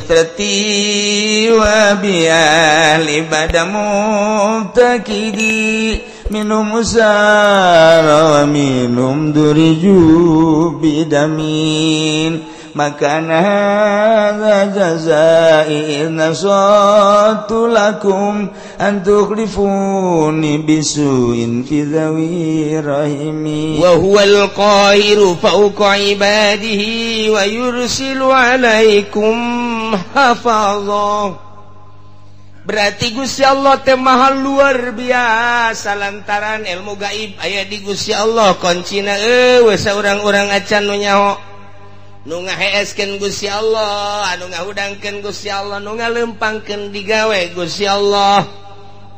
usrati wa bi ahli bada mubtakidi minum usara wa minum duriju bidamin makana hadza jazai nasatu lakum an tukhlifuni bisuin fi dhawi rahimi wa huwal qahiru fawqa ibadihi wa yursilu alaikum hafazah. Berarti Gusti Allah teh maha luar biasa lantaran ilmu gaib aya di Gusti Allah koncina eueuh saurang-urang acan nu nyaho nu ngaheeskeun Gusti Allah, anu ngahudangkeun Gusti Allah, nu ngalempangkeun digawe Gusti Allah.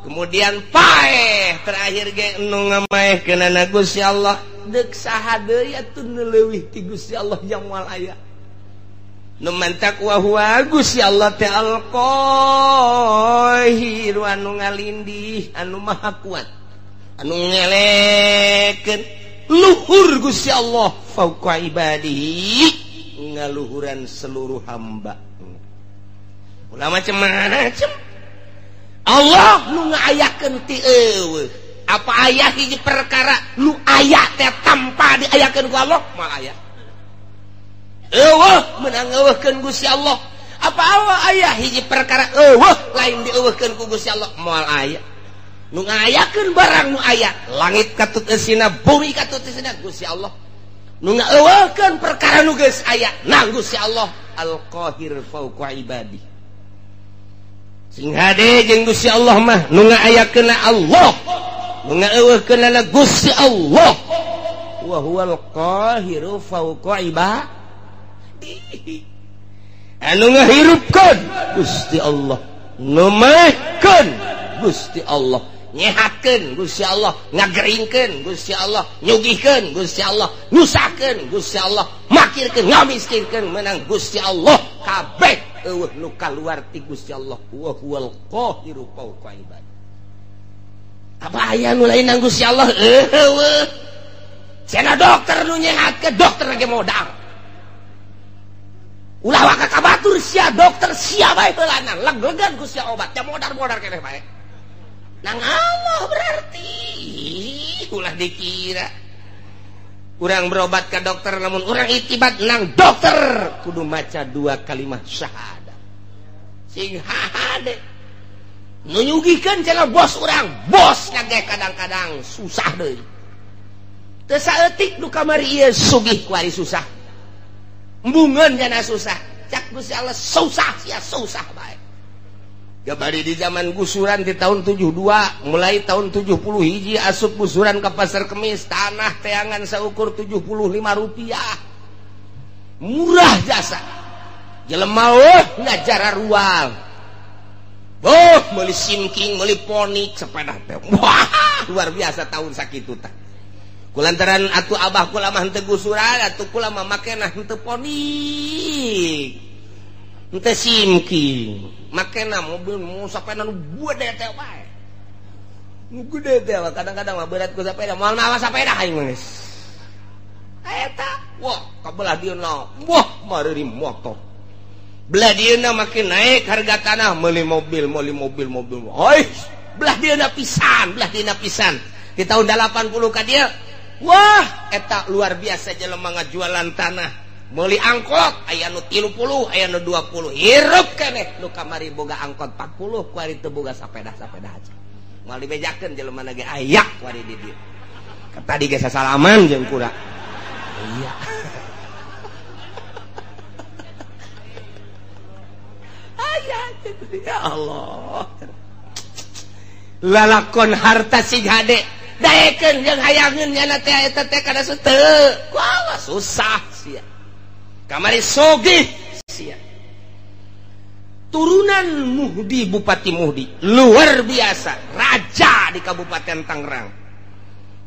Kemudian paeh terakhir ge nu ngamaehkeunana Gusti Allah. Deuk saha deui atuh nu leuwih ti Gusti Allah yang moal aya. Nu mantak wa huwa Gusti Allah teh al-Qahir anu ngalindih, anu maha kuat, anu ngelekeun luhur Gusti Allah fauqa ibadihi ngaluhuran seluruh hamba. Ulah macam-macam Allah nu ngaayakeun ti eueuh. Apa aya hiji perkara nu aya teh tanpa diayakeun ku Allah moal aya. Eueuh meunang eueuhkeun Gusti Allah. Apa aya hiji perkara eueuh lain dieueuhkeun ku Gusti Allah moal aya. Nu ngayakeun barang nu aya langit katut eusina bumi katut eusina Gusti Allah. Nu ngaeuweuhkeun perkara nu geus aya nang Gusti Allah Al-Qahir fauqa ibadi. Sing hade jeung Gusti Allah mah nu ngaayakeunna Allah, nu ngaeuweuhkeunna Gusti Allah. Wa huwal qahiru fauqa ibadi. Anu ngahirupkeun Gusti Allah, nu maehkeun Gusti Allah, nyehatkeun Gusti Allah, ngageringkeun Gusti Allah, nyugihkeun Gusti Allah, nyusahkeun Gusti Allah, makirkeun ngamiskinkeun menang Gusti Allah. Kabeh eueuh nu kaluar ti Gusti Allah. Wa huwal qahiru fauqa ibad. Apa aya nu lain nang Gusti Allah? Eueuh. Cenah dokter nu nyehatkeun, dokter ge modal. Ulah waka ka batur sia dokter sia bae heulana, leg-legan ku sia obat, ja modar-modar keneh bae. Nang Allah berarti ulah dikira urang berobat ke dokter, namun urang itibat nang dokter kudu maca dua kalimat syahadat sing hade nu nyugihkeun cenah bos urang, bos kage kadang-kadang susah deui teu saeutik nu kamari ieu sugih kuari susah embungeun jana susah cak Gusti Allah susah sia susah bae. Gabari di zaman gusuran di tahun 72 mulai tahun 70 hiji asup gusuran ke pasar Kemis tanah teangan seukur 75 rupiah murah jasa jelema eueuh ngajara rual oh meuli simking meuli ponik sepeda teh wah luar biasa tahun sakitu tah kulantaran atuh abah kula mah henteu gusuran atuh kula mah makena henteu ponik henteu simking makena mobil mau sepeda nu gede teh bae. Nu gede teh kadang-kadang mah berat ku sepeda, moal mawa sepeda aing mah geus. Eta wah kabelah dieuna, wah mareuri motor. Belah dieuna makin naik harga tanah meuli mobil, meuli mobil, mobil. Hoi, belah dieuna pisan, belah dieuna pisan. Di tahun 80 ka dieu, wah eta luar biasa jelema ngajualan tanah. Meuli angkot aya nu 30 aya nu 20 hirup keneh nu kamari boga angkot 40 kuari teu boga sapeda-sapeda aja moal dibejakeun jelema ge aya kuari di dieu tadi ge sasalaman jeung kura iya aya ya Allah lalakon harta sing hade daekeun jeung hayangeun nyana teh eta teh kana teu kualah susah sia kamari sogih sia. Turunan Muhdi, Bupati Muhdi luar biasa, raja di Kabupaten Tangerang.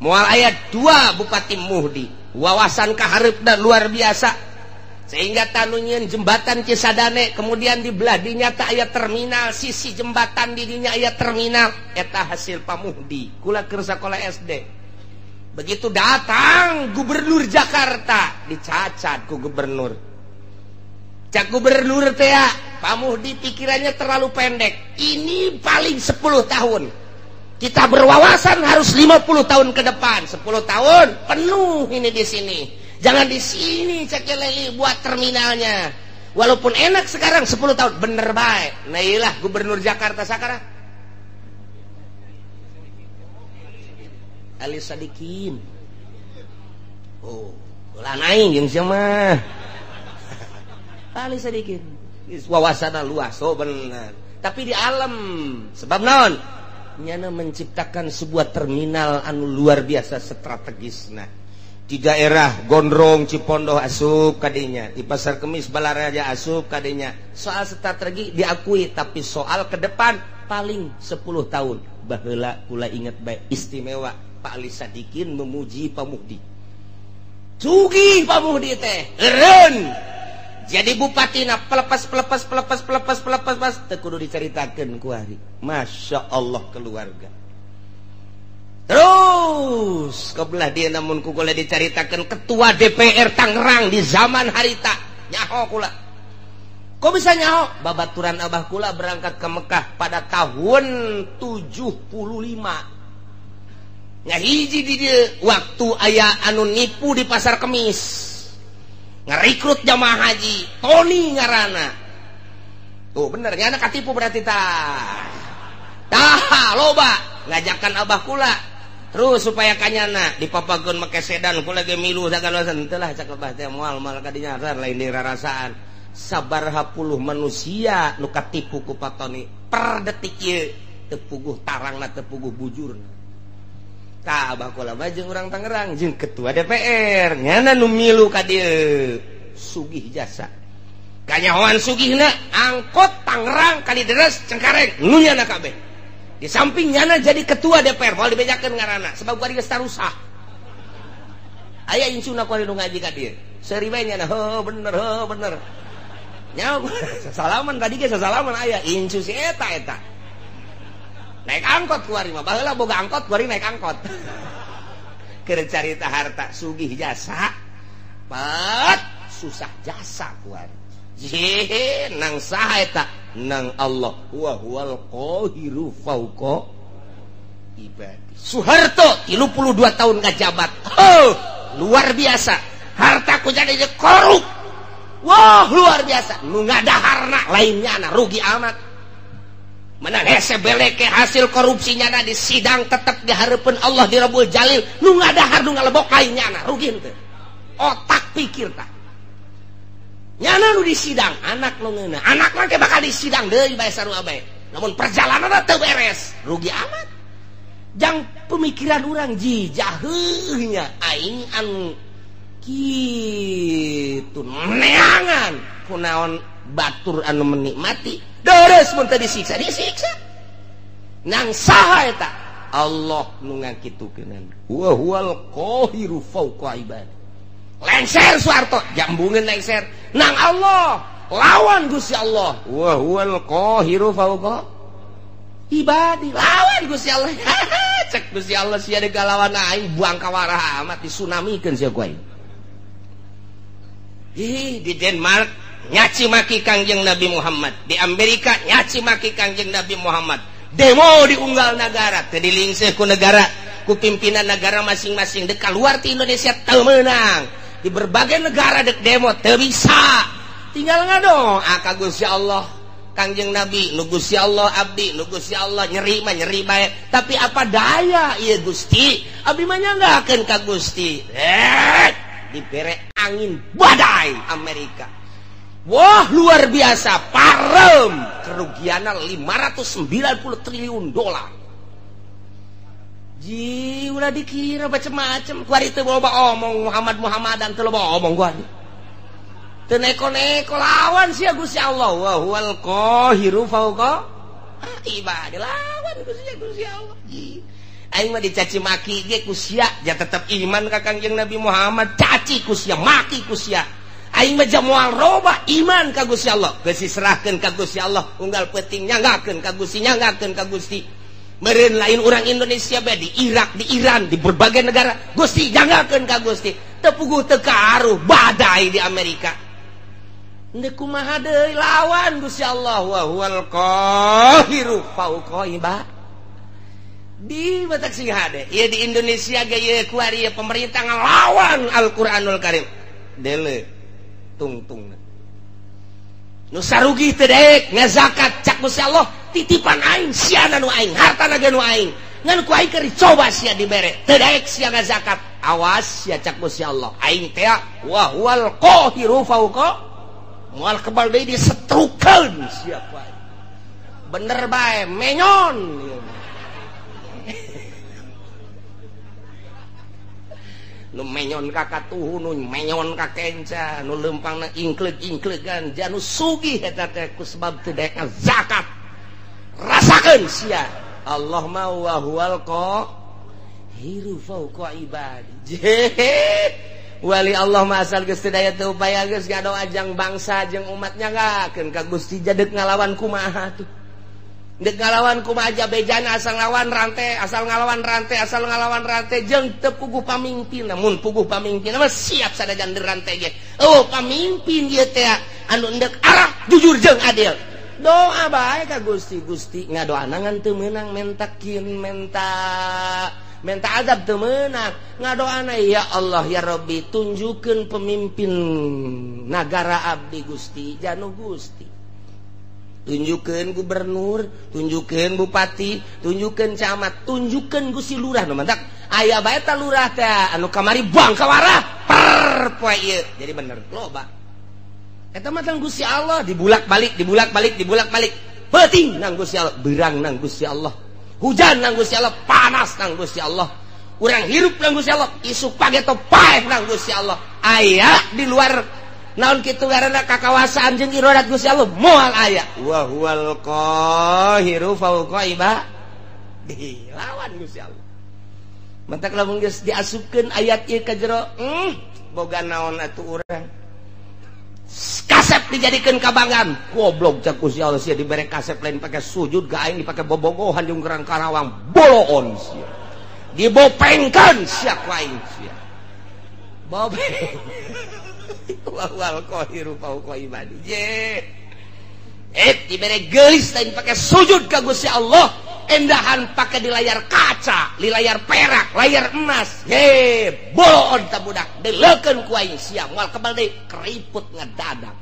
Moal aya 2 Bupati Muhdi, wawasan kahareupna luar biasa sehingga tanu nyieun jembatan Cisadane, kemudian di belah dinya teh aya terminal, sisi jembatan di dinya aya terminal, eta hasil Pak Muhdi. Kula keur sakola SD. Begitu datang gubernur Jakarta, dicacat ku gubernur. Cak gubernur teh, Pak Muhdi pikirannya terlalu pendek. Ini paling 10 tahun. Kita berwawasan harus 50 tahun ke depan. 10 tahun penuh ini di sini. Jangan di sini cek Leli buat terminalnya. Walaupun enak sekarang 10 tahun bener baik. Nah iyalah gubernur Jakarta sekarang Ali Sadikin. Oh, ulah aing jeung sia mah. Ali Sadikin. Wawasanna luas, oh bener. Tapi di alam sebab naon? Nyana menciptakan sebuah terminal anu luar biasa strategisna. Di daerah Gondrong Cipondoh asup kadinya, di Pasar Kemis Balaraja asup kadinya. Soal strategi diakui, tapi soal ke depan paling 10 tahun. Baheula kula ingat baik istimewa Pak Ali Sadikin memuji Pak Muhdi. Sugih Pak Muhdi teh, eureun. Jadi bupatina pelepas pelepas pelepas pelepas pelepas pas teu kudu dicaritakeun ku ari. Masya Allah keluarga. Terus kebelah dia namun ku kula dicaritakeun ketua DPR Tangerang di zaman harita nyaho kula. Kok bisa nyaho? Babaturan abah kula berangkat ke Mekah pada tahun 75. Ngahiji di dieu waktu aya anu nipu di Pasar Kemis. Ngerekrut jamaah haji Tony ngarana. Tuh bener nyana katipu berarti tah. Tah loba ngajakan abah kula. Terus supaya kanyana dipapakeun make sedan kula ge milu sagala teu lah cak abah teh moal moal kadinya lain dirarasaan. Sabaraha puluh manusia nu katipu ku Pak Tony per detik ieu teu puguh tarangna teu puguh bujurna. Tah abah kula mah jeung urang Tangerang jeung ketua DPR nyana nu milu ka dieu sugih jasa. Kanyahoan sugihna angkot Tangerang Kalideres Cengkareng nu nyana kabeh. Di samping nyana jadi ketua DPR moal dibejakeun ngaranna sebab kuari geus tarusah. Aya incuna kuari nu ngaji ka dieu. Seuri bae nyana heuh bener heuh bener. Nyaho salaman tadi ge sasalaman aya incu si eta eta. Naik angkot kuari mah baheula boga angkot kuari naik angkot. Keur carita harta sugih jasa pat susah jasa kuari. Jih nang saha eta nang Allah wa huwal qahiru fauqa ibadi. Soeharto 32 tahun ngajabat. Oh, luar biasa. Harta ku jadi korup. Wah, luar biasa. Nu ngadaharna lainnya na rugi amat. Menang hese beleke hasil korupsinya na di sidang tetep dihareupeun Allah di Rabbul Jalil. Nu ngadahar nu ngalebok lainnya na rugi henteu. Otak pikir tah. Nyana nu di sidang anak nu ngeunah. Anak mah ke bakal di sidang deui bae sarua bae. Namun perjalananna teu beres, rugi amat. Jang pemikiran urang jijaheuhnya aing anu kitu neangan kunaon batur anu menikmati deres mun teu disiksa disiksa. Nang saha eta? Allah nu ngakitukeun. Wa huwal qahiru fauqa ibadi. Lengser Soeharto jambungeun lengser nang Allah lawan Gusti Allah. Wa huwal qahiru fauqa ibadi lawan Gusti Allah. Cek Gusti Allah sia deuk lawan aing buang kawarah amat disunamikeun sia ku aing. Ih di Denmark nyaci maki Kangjeng Nabi Muhammad, di Amerika nyaci maki Kangjeng Nabi Muhammad. Demo di unggal negara teu dilingseuh ku negara, ku pimpinan negara masing-masing. Dek keluar ti Indonesia teu meunang. Di berbagai negara dek demo teu bisa. Tinggal ngadoa ka Gusti Allah, Kangjeng Nabi, nu Gusti Allah abdi, nu Gusti Allah nyeri mah nyeri bae. Tapi apa daya ieu Gusti, abdi mah nyanggakeun ka Gusti. Dibere angin badai Amerika. Wah luar biasa, parem kerugiannya 590 triliun dolar. Ji ulah dikira macem-macem kuari teu loba omong Muhammad Muhammadan teu loba omong kuari. Teu neko-neko lawan sia Gusti Allah. Wa huwal qahiru fauqa ibadi lawan Gusti Allah. Ji aing mah dicaci maki ge ku sia ja tetep iman ka Kangjeng Nabi Muhammad, caci ku sia maki ku sia. Aing mah moal roba iman ka Gusti Allah. Geus diserahkeun ka Gusti Allah, unggal peuting nyanggakeun ka Gusti, nyanggakeun ka Gusti. Meureun lain urang Indonesia bae di Irak, di Iran, di berbagai negara, Gusti nyanggakeun ka Gusti. Teu puguh teu kaaruh badai di Amerika. Ndek kumaha deui lawan Gusti Allah wa huwal qahiru fauqa ibad. Di batak sing hade. Ieu di Indonesia ge ieu kuari ieu pemerintah ngalawan Al-Qur'anul Karim. Dele tungtungna. Nu sarugi teu daek ngazakat cak Gusti Allah titipan aing siana nu aing hartana ge nu aing. Ngan ku aing keur dicoba sia dibere teu daek sia ngazakat. Awas sia cak Gusti Allah aing teh wa huwal qahiru fauqa moal kebal deui disetrukeun sia ku aing. Bener bae menyon. Nu menyon ka katuhu nu menyon ka kenca nu leumpangna ingkleug-ingkleugan janu sugih eta teh ku sebab teu daek zakat. Rasakeun sia Allah ma wa huwal qahiru fauqa ibadi. Wali Allah mah asal geus teu daya teu upaya geus ngadoa jang bangsa jeung umatnya ngakeun ka Gusti jadek ngalawan kumaha tuh. Dek ngalawan kumaha jabejana asal ngalawan rantai, asal ngalawan rantai, asal ngalawan rantai jeung teu puguh pamimpin. Mun puguh pamimpin mah siap sadajan rantai ge. Oh, pamimpin ieu teh anu endek arah jujur jeung adil. Doa bae ka Gusti, Gusti ngadoana ngan teu meunang mentakin menta azab teu meunang. Ngadoana ya Allah ya Rabbi tunjukkeun pemimpin nagara abdi Gusti, janu Gusti. Tunjukkeun gubernur, tunjukkeun bupati, tunjukkeun camat, tunjukkeun Gusti lurah nu mantak aya bae ta lurah teh anu kamari buang ka warah per poe ieu. Jadi bener loba. Eta mah tang Gusti Allah dibulak-balik, dibulak-balik, dibulak-balik. Peuting nang Gusti Allah, beurang nang Gusti Allah. Hujan nang Gusti Allah, panas nang Gusti Allah. Urang hirup nang Gusti Allah, isuk pageto paeh nang Gusti Allah. Aya di luar naon kitu ngaranna kakawasaan jeung irodat Gusti Allah moal aya. Wa huwal qahiru fauqa ibadi. Lawan Gusti Allah. Mantak lamun geus diasupkeun ayat ieu ka jero, boga naon atuh urang. Kasep dijadikeun kabanggaan. Goblok cak Gusti Allah sia dibere kasep lain pake sujud ka aing dipake bobogohan jeung gerang Karawang boloon sia. Dibopengkeun sia ku aing sia. Bopeng. Wal qahiru fauqa ibadi. Dibere geulis lain pake sujud ka Gusti Allah, endahan pake di layar kaca, di layar perak, layar emas. Ye, boloon ta budak, deleukeun ku aing sia, moal kebal deui keriput ngedadak.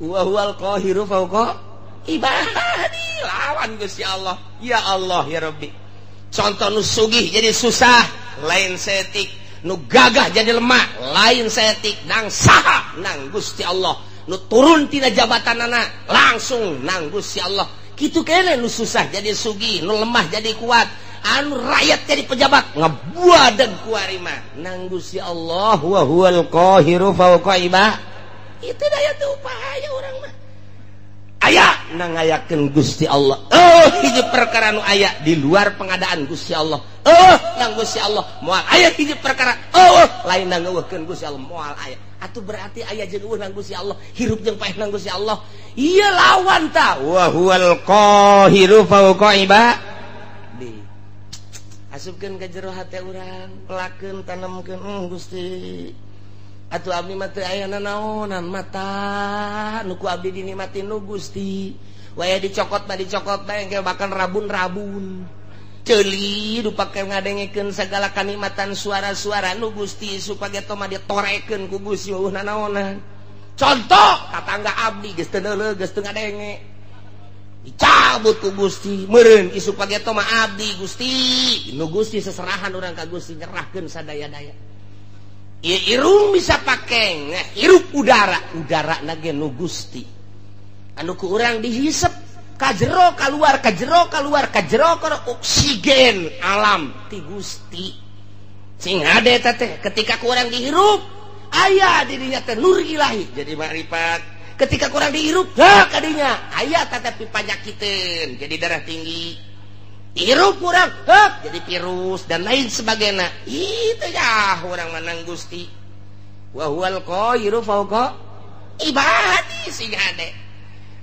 Wa huwal qahiru fauqa ibadi. Lawan Gusti Allah. Ya Allah ya Rabbi. Contoh nu sugih jadi susah, lain setik. Nu gagah jadi lemah, lain setik. Nang saha nang Gusti Allah. Nu turun tina jabatanana langsung nang Gusti Allah. Kitu kene nu susah jadi sugih, nu lemah jadi kuat, anu rakyat jadi pejabat ngebuadeg ku ari mah nang Gusti Allah. Wa huwal qahiru fauqa ibadi. Itu daya teu upaya urang mah. Aya nang ngayakeun Gusti Allah. Oh, hiji perkara nu aya di luar pengadaan Gusti Allah. Oh, nang Gusti Allah moal aya hiji perkara. Oh, lain nang ngeuweuhkeun Gusti Allah moal aya. Atuh berarti aya jeung eueuh nang Gusti Allah, hirup jeung paeh nang Gusti Allah. Ieu lawan ta. Wa huwal qahiru fauqa ibadi. Asupkeun ka jero hate urang, pelakeun tanemkeun Gusti. Atuh abdi mah teu aya nanaonan mata nu ku abdi dinikmati nu Gusti. Waya dicokot mah dicokot bae engke bahkan rabun-rabun. Ceuli du pake ngadengekeun sagala kanikmatan suara-suara nu Gusti supageto mah ditorekeun ku Gusti eueuh nanaonan. Contoh tatangga abdi geus teu neuleuh geus teu ngadenge. Dicabut ku Gusti meureun isuk pageto mah abdi Gusti. Nu Gusti seserahan urang ka Gusti nyerahkeun sadaya-daya. Irung bisa pake hirup udara, udara nage nu Gusti. Anu ku urang dihisep kajero kaluar, kajero kaluar, kajero kana oksigen alam ti Gusti. Sing hade teh ketika ku urang dihirup aya di dinya teh nur ilahi jadi makrifat. Ketika ku urang dihirup heuh kadinya aya teh panyakiteun jadi darah tinggi. Hirup kurang, hep, jadi virus dan lain sebagainya. Itu ya orang menang Gusti. Wa huwal qahiru fauqa ibadi sing hade.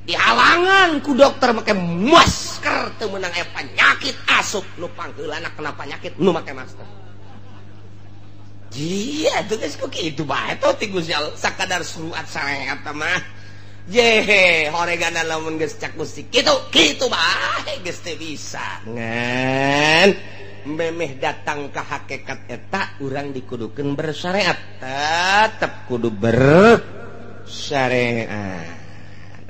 Dihalangan ku dokter make masker teu meunang aya penyakit asup nu pangheulana kena penyakit nu make masker. Iya tuh geus ku kitu bae teh ti Gusti Allah sakadar surat syariat mah. Jehe horegana lamun geus cak Gusti kitu kitu bae geus teu bisa. Ngan memeh datang ka hakikat eta urang dikudukeun bersyariat. Tetep kudu bersyariat.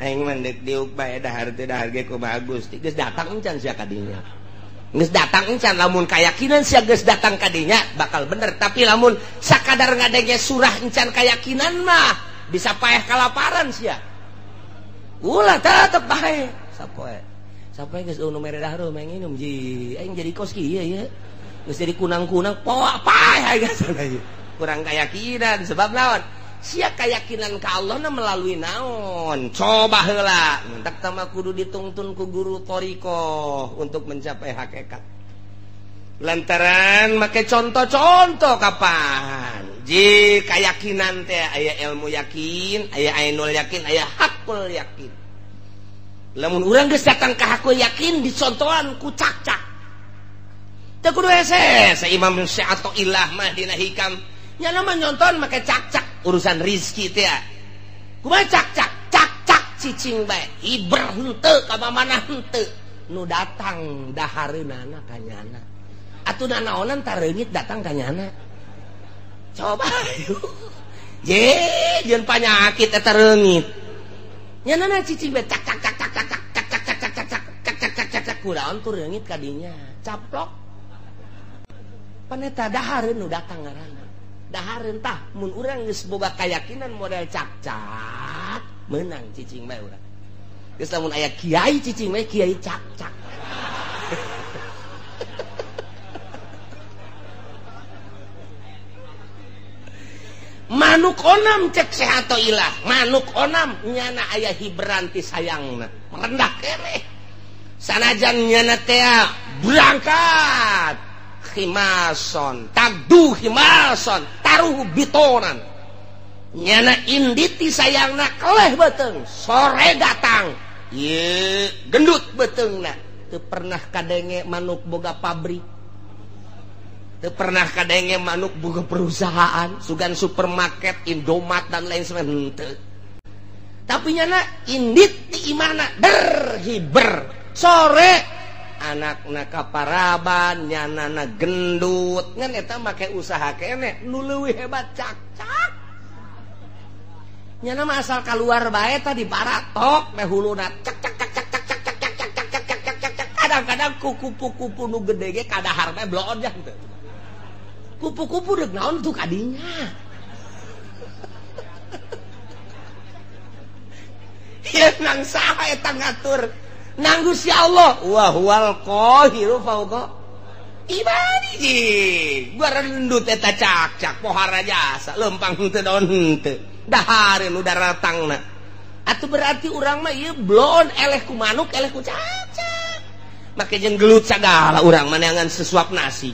Aing mah deuk diuk bae dahar teu dahar ge kumaha Gusti. Geus datang encan sia ka dinya. Geus datang encan lamun kayakinan sia geus datang ka dinya bakal bener, tapi lamun sakadar ngadenge surah encan kayakinan mah bisa paeh kalaparan sia. Ulah tetep bae sapoe. Sapoe geus nu mere dahar mah nginum ji. Aing jadi kos kieu ye. Geus jadi kunang-kunang poa paeh geus. Kurang kayakinan sebab naon? Sia kayakinan ka Allah na melalui naon? Coba heula. Mentak tama kudu ditungtun ku guru thariqah untuk mencapai hakikat. Lantaran make contoh-contoh kapan? Ji kayakinan teh aya ilmu yakin, aya ainul yakin, aya hakul yakin. Lamun urang geus datang ka hakul yakin dicontohan ku cak-cak. Teu kudu hese, sa Imam Syathoillah mah dina hikam. Nya mah nyonton make cak-cak urusan rizki teh. Kumaha cak-cak? Cak-cak cicing bae. Hiber henteu ka mana henteu. Nu datang dahareunana ka nyana. Atuh nanaonan tareungit datang ka nyana. Coba je jeung panyakit eta reungit. Nyanana cicing bae cak cak cak cak cak cak cak cak cak cak cak cak cak cak cak kuraon tuh reungit ka dinya. Caplok. Paneta dahareun nu datang ngaranna. Dahareun tah mun urang geus boga kayakinan model cak-cak meunang cicing bae urang. Geus lamun aya kiai cicing bae kiai cak-cak. Manuk onam cek Syathoillah, manuk onam nyana aya hiberan ti sayangna, merendah keneh. Sanajan nyana teh berangkat khimason, tagdu khimason, taruh bitonan. Nyana inditi sayangna keleh beuteung, sore datang. Ye, gendut beuteungna. Teu pernah kadenge manuk boga pabrik. Teu pernah kadenge manuk boga perusahaan, sugan supermarket, Indomaret dan lain sebagainya. Tapi nyana indit di imana der hiber. Sore anakna kaparaban, nyanana gendut, ngan eta make usaha keneh nu leuwih hebat cak-cak. Nyana mah asal kaluar bae tah di baratok meh huluna cak cak cak cak cak cak cak cak cak cak cak cak cak. Kadang-kadang kupu-kupu nu gede ge kadahar bae bloon jang teu. Kupu-kupu deuk naon tuh kadinya. Ieu nang saha eta ngatur? Nang Gusti Allah wa huwal qahiru fauqa ibadihi. Gua rendut eta cak-cak pohara jasa lempang henteu daun henteu dahareun nu daratangna. Atuh berarti urang mah ieu bloon eleh ku manuk eleh ku cak-cak. Make jeung gelut sagala urang mah neangan sesuap nasi.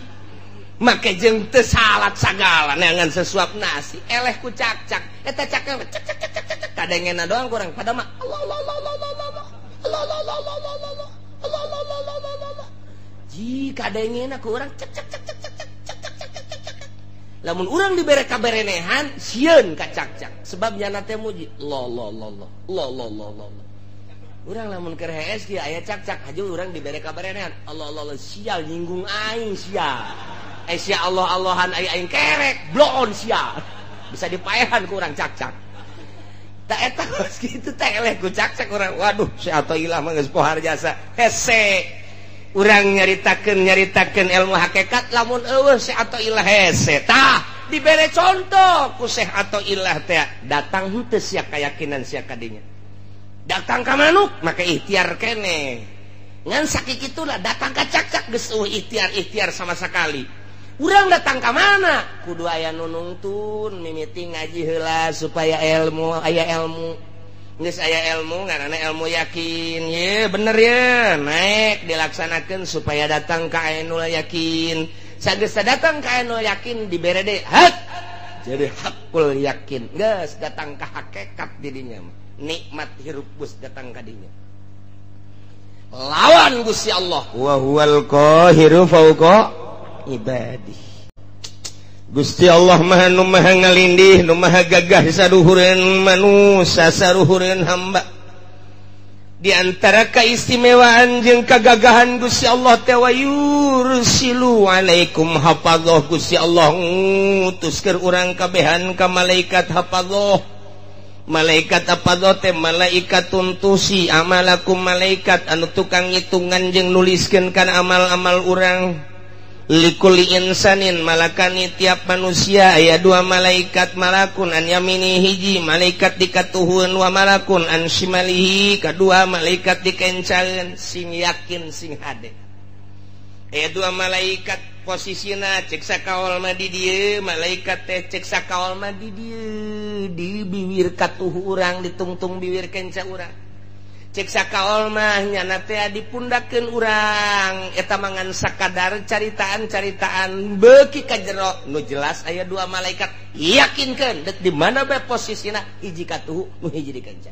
Make jeung teu salat sagala neangan sesuap nasi eleh ku cak-cak. Eta cak cak cak cak cak cak kadengena doang kurang pada mah Allah Allah Allah Allah Allah Allah Allah Allah Allah Allah Allah Allah Allah Allah Allah. Ji kadengena ku urang cek cek cek cek cek cek cek cek cek cek cek. Lamun urang dibere kaberenehan sieun ka cak-cak sebab nyana teh muji Allah Allah Allah Allah Allah Allah Allah. Urang lamun keur hees kieu aya cak-cak haju urang dibere kaberenehan Allah Allah Allah sial nyinggung aing sial. Eh sia Allah Allahan aing aing kerek bloon sia. Bisa dipaehan ku urang cak-cak. Tak eta geus kitu teh eleh ku cak-cak urang. Waduh, Syathoillah mah geus pohar jasa. Hese. Urang nyaritakeun ilmu hakikat lamun eueuh Syathoillah hese. Tah, dibere contoh ku Syathoillah teh datang henteu sia kayakinan sia kadinya. Datang ka manuk make ikhtiar keneh. Ngan sakikitulah datang ka cak-cak geus eueuh ikhtiar-ikhtiar sama sekali. Urang datang ka mana? Kudu aya nu nungtun mimiti ngaji heula supaya ilmu aya ilmu. Geus aya ilmu ngaranna ilmu yakin. Ye bener ye, naik dilaksanakeun supaya datang ka ainul yakin. Sageus datang ka ainul yakin dibere deui hak. Jadi hakul yakin. Geus datang ka hakikat didinya. Nikmat hirup geus datang ka dinya. Lawan Gusti Allah. Wa huwal qahiru fauqa ibadi. Gusti Allah Maha nu Maha ngalindih, nu Maha gagah saruhureun manusia, saruhureun hamba. Di antara keistimewaan jeung kagagahan Gusti Allah teh wa yursilu alaikum hafadzah. Gusti Allah ngutus keur urang kabehan ka malaikat hafadzah. Malaikat hafadzah teh malaikat tuntusi amalakum, malaikat anu tukang ngitungan jeung nuliskeun kana amal-amal urang. Likuli insanin malakani tiap manusia aya dua malaikat, malakun an yamini hiji malaikat dikatuhun wa malakun an shimalihi kadua malaikat dikencaeun. Sing yakin sing hade aya dua malaikat posisina cek sakaol mah di dieu, malaikat teh cek sakaol mah di dieu, di biwir katuhu urang, ditungtung biwir kenca urang. Cek sakaol mah nyana teh dipundakeun urang eta mangan sakadar caritaan-caritaan beuki ka jero. Nu jelas aya dua malaikat, yakinkeun deuk di mana bae posisina, hiji katuhu nu hiji dikenca.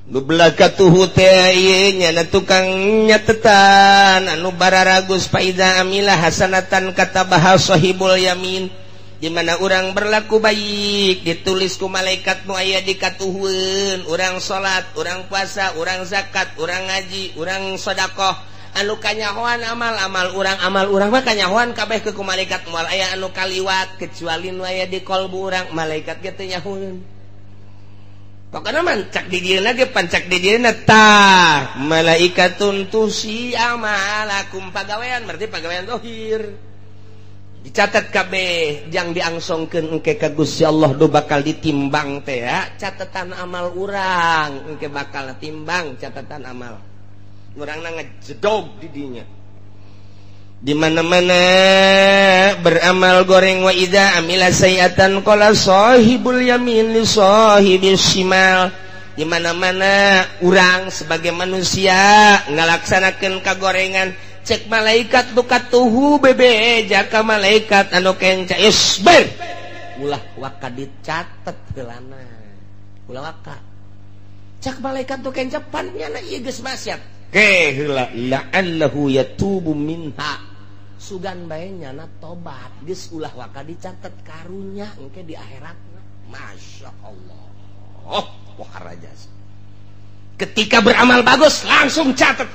Nu belah katuhu teh ieu nyana tukang nyatetan anu bararagus. Faida amila hasanatan katabaha sahibul yamin, di mana urang berlaku baik ditulis ku malaikat nu aya di katuhueun. Urang salat, urang puasa, urang zakat, urang ngaji, urang sedekah, anu kanyahoan amal-amal urang, amal urang mah kanyahoan kabeh ke ku malaikat, moal aya anu kaliwat kecuali nu aya di kolbu urang, malaikat ge teu nyahoeun. Pokona mah cak di dieuna ge pancak di dieuna tah malaikatun tusi amalakum, pagawean berarti pagawean zahir dicatat kabeh jang diangsongkeun engke ka Gusti Allah do bakal ditimbang teh ya catatan amal urang, engke bakal timbang catatan amal urangna ngejedog di dinya. Di mana-mana beramal goreng wa idza amila sayiatan qala sahibul yamin li sahibis shimal. Di mana-mana urang sebagai manusia ngalaksanakeun kagorengan, cek malaikat nu katuhu bebe jaka malaikat anu kenca isbir ulah waka dicatet heulana, ulah waka cek malaikat nu kenca pan nyana ieu geus maksiat ke heula la'allahu yatubu minha, sugan bae nyana tobat geus ulah waka dicatet karunya engke di akhiratna. Masya Allah, oh waharaja. Ketika beramal bagus langsung catet,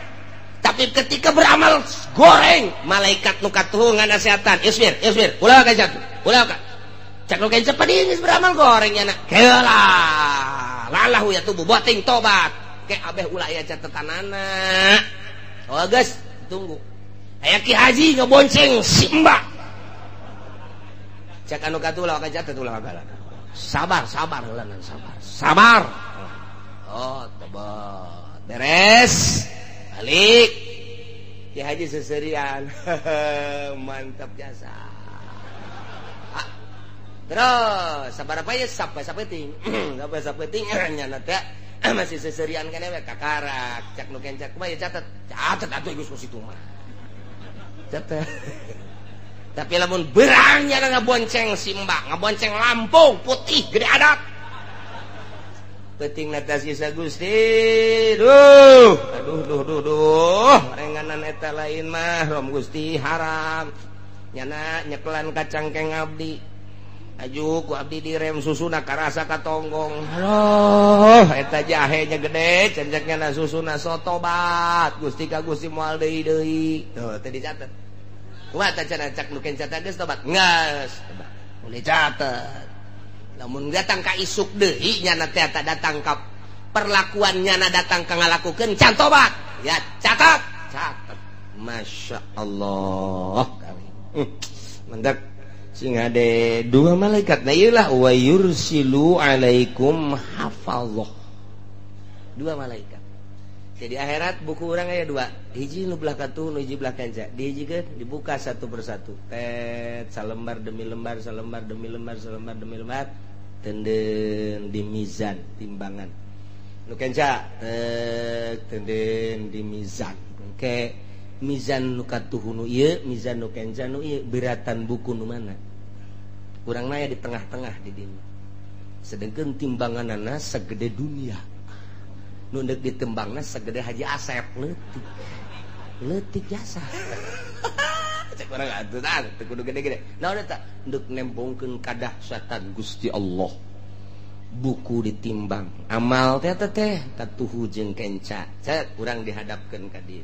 tapi ketika beramal goreng malaikat nu katuhu nganasehatan isbir isbir ulah ka jatuh ulah ka cak nu kenca pading geus beramal goreng nyana heula lalahu ya tubuh boting tobat ke abeh ulah aya catetanana. Oh geus tunggu aya Ki Haji ngebonceng si Mbak cak anu katuhu ulah ka catet ulah ka sabar sabar heula sabar sabar. Oh tobat beres balik Ki Haji seserian. Mantap jasa. Terus sabar apa ya sampai sapeting sampai sapeting nyana teh masih seserian kan we kakarak cak nu kencak mah ya catet catet atuh geus situ mah catet. Tapi lamun berang nyana ngabonceng si Mbak, ngabonceng Lampung putih gede adat penting atas kisah Gusti. Duh aduh duh duh duh renganan eta lain mah rom Gusti haram nyana nyekelan kacang keng abdi aju ku abdi direm susuna karasa katonggong. Aduh eta jahe nya gede cenceknya na susuna sotobat Gusti ka Gusti moal deui deui. Tuh teu dicatet kumaha teh cenah cak nu kenca teh geus tobat geus boleh catet. Lamun datang ka isuk deui nyana teh datang ka perlakuan nyana datang ka ngalakukeun can tobat ya catat catat. Masya Allah kali mendak sing ade dua malaikat nah ieu lah wa yursilu alaikum hafazah, dua malaikat. Jadi akhirat buku urang aya dua, hiji nu belah katuh nu hiji belah kanca, dihijikeun dibuka satu persatu tet salembar demi lembar salembar demi lembar salembar demi lembar tenden di mizan timbangan nu kenca tek tenden di mizan engke mizan nu katuh nu ieu mizan nu kenca nu ieu beratan buku nu mana urang mah di tengah-tengah di dinya sedengkeun timbanganana segede dunia nu deuk ditembangna segede Haji Asep leutik leutik jasa. Cek urang atuh tah teu kudu gede-gede. Naon eta? Deuk nembongkeun kadahsyatan Gusti Allah. Buku ditimbang, amal teh teh tatuhu jeung kenca. Cek urang dihadapkeun ka dieu.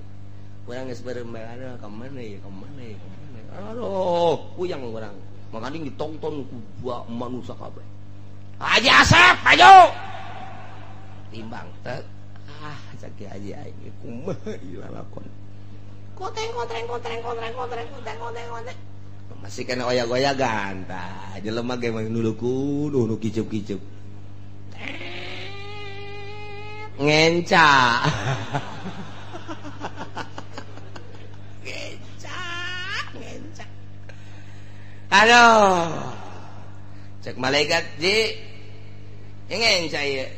Urang geus beureum bae aduh ka mana ieu, ka mana ieu, ka mana. Aduh, puyang urang. Makanya ditonton ku manusia kabeh. Haji Asep, maju. Timbang teh. Ah, cek Haji aing kumaha ieu lalakon. Kotreng kotreng kotreng kotreng kotreng kotreng kotreng kotreng. Masih kena oyak-oyagan tah. Jelema ge mah nuluku nu kicup-kicup. Ngenca. Ngenca, ngenca. Aduh. Cek malaikat ji. Ngenca ieu.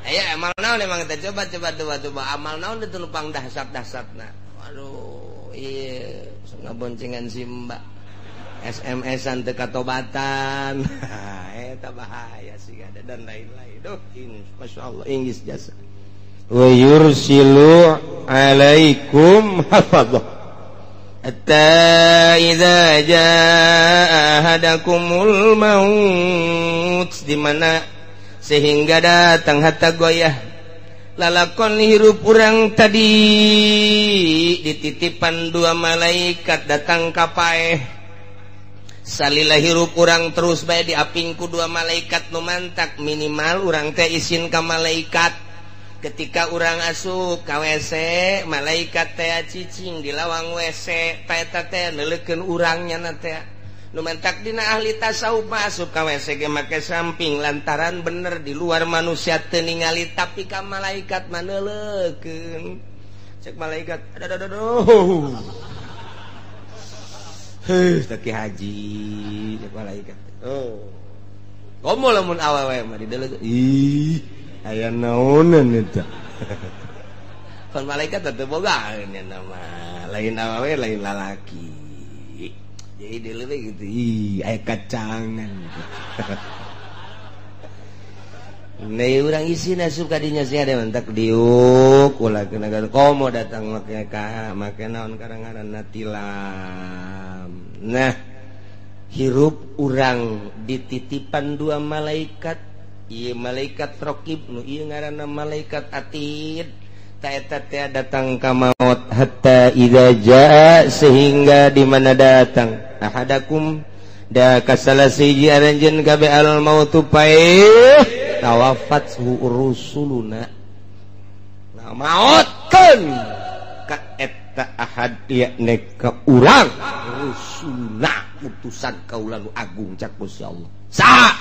Ayo amal naon emang teh coba coba coba coba amal naon teh lupang dahsyat-dahsyatna. Aduh, ieu ngaboncengan si Mbak. SMS-an teu katobatan. Eta bahaya sih ada dan lain-lain. Duh, ini masyaallah Inggris jasa. Wa yursilu alaikum hafadhah. Hatta idza jaa ahadakumul maut, di mana sehingga datang hatta goyah lalakon hirup urang tadi dititipan dua malaikat datang ka paeh. Salila hirup urang terus bae diapingku dua malaikat nu mantak minimal urang teh isin ka malaikat. Ketika urang asup ka WC, malaikat teh cicing di lawang WC, ta eta teh neuleukeun urang nya teh. Nu mantak dina ahli tasawuf asup ka WC ge make samping lantaran bener di luar manusia teu ningali tapi ka malaikat mah neuleukeun. Cek malaikat, aduh aduh aduh. Heuh, teu ki haji cek malaikat. Oh. Komo lamun awewe mah dideuleukeun. Ih, aya naonan eta. Kon malaikat teh boga nya mah, lain awewe lain lalaki. Jadi deuleukeun gitu. Ih, aya kacangan. Nah, urang isin asup ka dinya sia ada mentak diuk ulah kena komo datang make ka make naon karang-ngaranna tilam. Nah, hirup urang dititipan dua malaikat, ieu malaikat raqib nu ieu ngaranna malaikat atid. Ta eta teh datang ka maut hatta idza jaa sehingga di mana datang ahadakum da kasala siji aranjeun kabeh al mautu paeh tawafat rusuluna. Nah, mautkeun ka eta ahad yakni ka urang rusuluna utusan kaula nu agung cak Gusti Allah. Saha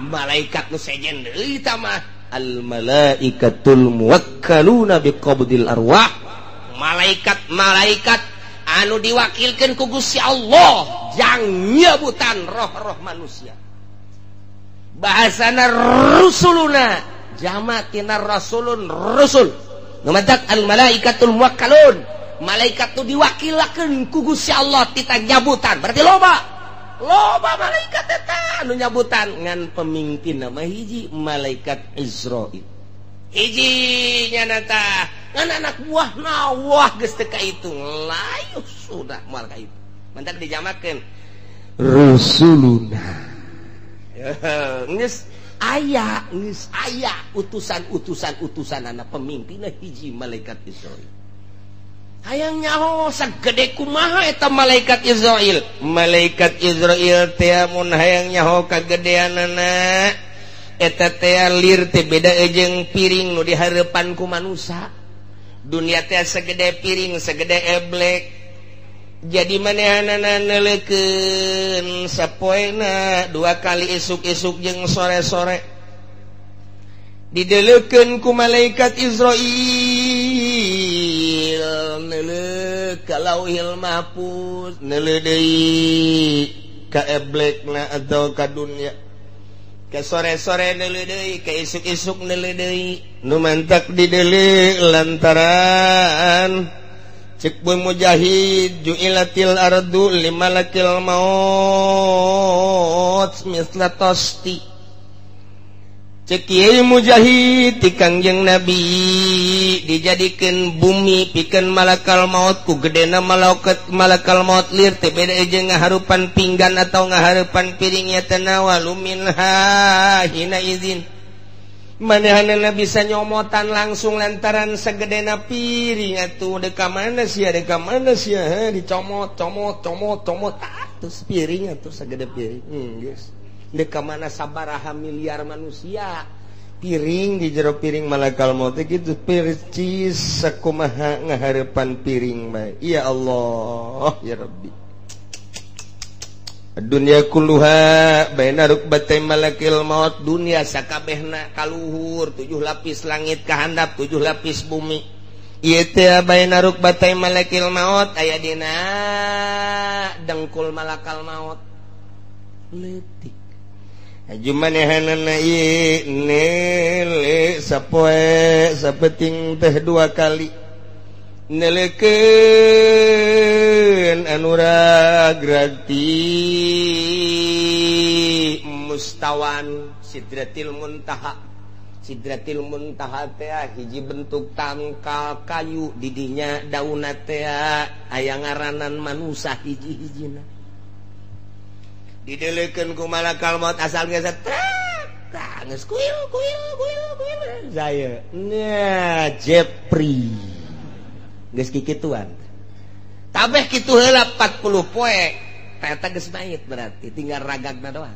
malaikat nu sejen deui ta mah al malaikatul muwakkaluna biqabdil arwah. Malaikat-malaikat anu diwakilkeun ku Gusti Allah jang nyebutan roh-roh manusia. Bahasana rusuluna jama tina rasulun rusul. Nu matak al malaikatul muwakkalun. Malaikat tu diwakilakeun ku Gusti Allah tita nyabutan. Berarti loba. Loba malaikat eta anu nyabutan ngan pemimpin nama hiji malaikat Israil. Hiji nya tah ngan anak buahna wah geus teu kaitung. Layuh sudah moal kaitu. Mantak dijamakeun rusuluna. Geus aya, geus aya utusan-utusan utusanana pemimpinna hiji malaikat Israil. Hayang nyaho sagede kumaha eta malaikat Israil. Malaikat Israil teh mun hayang nyaho kagedeanana eta teh lir teh beda jeung piring nu dihareupan ku manusa. Dunia teh segede piring, segede eblek. Jadi manehanana neuleukeun sapoena dua kali isuk-isuk jeung sore-sore. Dideleukeun ku malaikat Israil neuleuh ka Lauhil Mahfuz, neuleuh deui ka eblekna atau ka dunia. Ka sore-sore neuleuh deui, ka isuk-isuk neuleuh deui. Nu mantak dideuleuh lantaran cek bu mujahid ju'ilatil ardu limalakil maut misla tosti. Cek Kiai Mujahid ti Kangjeng Nabi dijadikeun bumi pikeun malakal maut ku gedena malakal maut lir teh beda jeung ngaharupan pinggan atau ngaharupan piring ya tanawalu minha hina izin. Manehanna bisa nyomotan langsung lantaran segedena piring atuh deka mana sia dicomot comot comot comot terus piring atuh segede piring geus deka mana sabaraha miliar manusia piring di jero piring malakal maut kitu percis sakumaha ngaharepan piring bae. Ya Allah ya Rabbi. Dunia kulluha baina rukbatay malakil maut, dunia sakabehna kaluhur 7 lapis langit kahandap 7 lapis bumi. Ieu teh baina rukbatay malakil maut aya dina dengkul malakal maut leutik. Aju manehanana ieu nele sapoe sapeting teh 2 kali nelekeun anu ragrati mustawan sidratil muntaha. Sidratil muntaha teh hiji bentuk tangkal kayu didinya daunna teh aya ngaranan manusa hiji-hijina. Didelekeun ku malakal maut asal geus tah geus kuil kuil kuil kuil saya nya Jepri geus kikituan tabeh kitu heula 40 poe eta geus mayit berarti tinggal ragagna doang.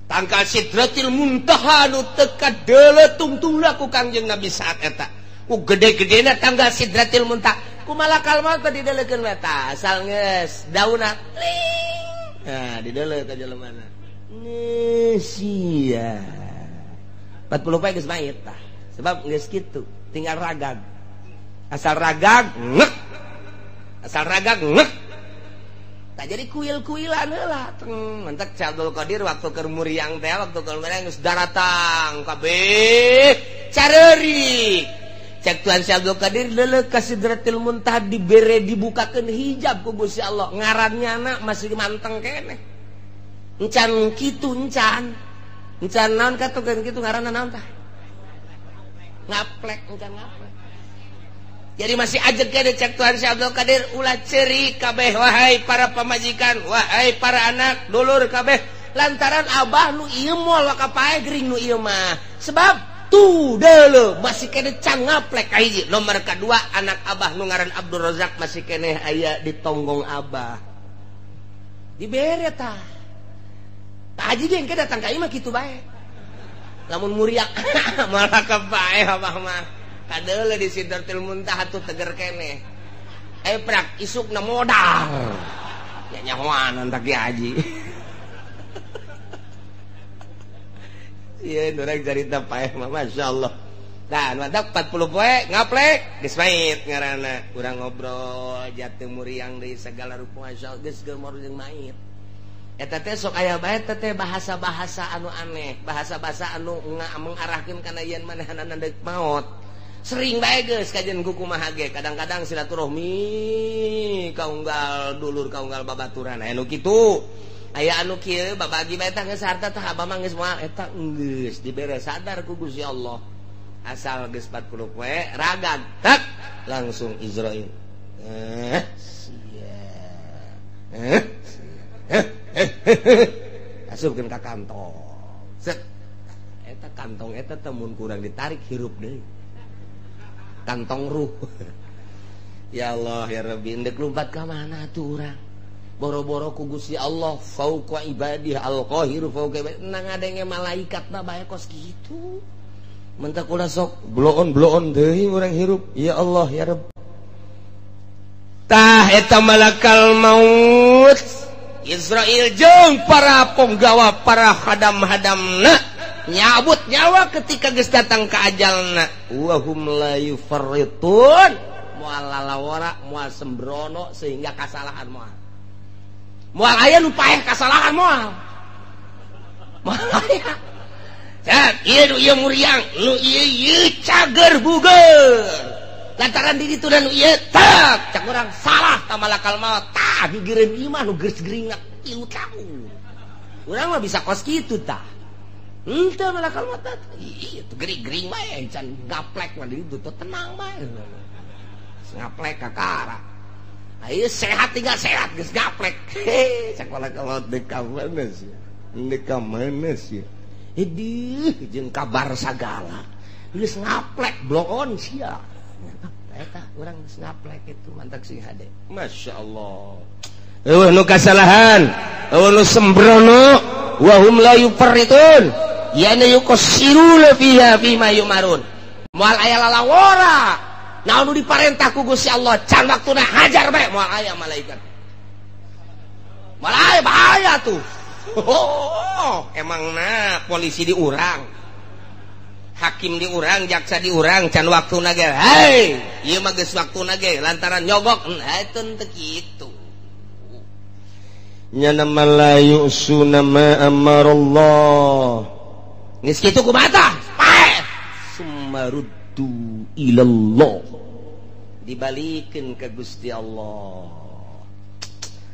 Tangkal sidratil muntaha nu teu kadeuleu tungtungna ku Kangjeng Nabi saat eta ku gede-gedena tanggal sidratil muntaha ku malakal maut teh didelekeun we tah asal geus daunna ling. Nah, dideuleu ka jelemana. Sia. 40 poe geus mayit tah. Sebab geus kitu, tinggal ragag. Asal ragag ngek. Asal ragag ngek. Tah jadi kuil-kuilan heula. Mentek Abdul Qadir waktu keur muriang teh, waktu keur muriang geus daratang kabeh careurik. Cek Tuhan Syekh Abdul Qadir leuleuk ka Sidratil Muntaha dibere dibukakeun hijab ku Gusti Allah. Ngarannya anak masih manteng keneh. Encan kitu encan. Encan naon katukeun kitu ngaranna naon tah? Ngaplek encan ngaplek. Jadi masih ajeg keneh cek Tuhan Syekh Abdul Qadir ulah ceurik kabeh wahai para pamajikan, wahai para anak, dulur kabeh lantaran abah nu ieu moal wakapae gering nu ieu mah. Sebab tuh dulu masih kene can ngaplek kahiji. Nomor kedua anak abah nu ngaran Abdul Razak masih kene aya di tonggong abah. Dibere tah. Pak Haji ge engke datang ka imah kitu bae. Lamun muriak malah kapae abah mah. Kadeuleu di Sidratil Muntaha tuh teger kene. Eh prak isukna modal. Ya nyahoanan tah Ki Haji. Iya, orang cerita paeh mah masyaallah. Tah, mantap 40 poe ngaplek geus mait ngaranna. Urang ngobrol jatuh muriang deui segala rupa masyaallah geus geumor jeung mait. Eta teh sok aya bae teh bahasa-bahasa anu aneh, bahasa-bahasa anu mengarahkeun kana yen manehanana deuk maot. Sering bae geus kajian ku kumaha ge, kadang-kadang silaturahmi kaunggal dulur kaunggal babaturan aya nu kitu. Aya anu kieu babagi bae tah geus harta tah abah mah geus moal eta geus dibere sadar ku Gusti Allah. Asal geus 40 poe ragag tak langsung Israil. Sia. Asupkeun ka kantong. Set. Eta kantong eta teh mun kurang ditarik hirup deui. Kantong ruh. Ya Allah ya Rabbi, endek lumpat ka mana atuh urang? Boro-boro ku Gusti Allah fauqa ibadih al-qahiru fauqa ibadih nang ngadenge malaikat mah bae kos kitu. Mentak ulah sok bloon-bloon deui urang hirup. Ya Allah ya Rabb. Tah eta malakal maut Israil jeung para penggawa para hadam-hadamna nyabut nyawa ketika geus datang ka ajalna. Wa hum la yufarritun, moal lalawara moal sembrono sehingga kasalahan moal. Moal aya nu paeh kasalahan moal. Moal aya. Cak, ieu nu ieu muriang, nu ieu ieu cager buger. Lantaran di ditu nu ieu tak, cak urang salah ta malakal maut. Tah gigireun ieu mah nu geus geuringna 3 tahun. Urang mah bisa kos kitu tah. Henteu malakal maut ieu tuh gering-gering bae can gaplek mah di ditu tenang bae. Ngaplek kakara. Ayo sehat tinggal sehat geus gaplek. Cak malakal maut deuk ka mana sih? Deuk ka mana sih? Edih jeung kabar sagala. Geus ngaplek bloon sia. Eta urang geus ngaplek itu mantak sing hade. Masyaallah. Eueuh nu kasalahan, eueuh nu sembrono, wa hum la yufarritun. Yana yuqassiruna fiha fima yumarun. Moal aya lalawora. Naon nu diparentah ku Gusti Allah can waktuna hajar bae moal aya malaikat. Moal aya bahaya tuh. Oh, emangna polisi diurang, hakim diurang, jaksa diurang, can waktuna ge. Hei, ieu mah geus waktuna ge lantaran nyogok, eta teu kitu. Nyana malayu suna ma amarallah. Geus kitu kumaha tah? Paeh. Sumaruddu ilallah. Dibalikeun ka Gusti Allah.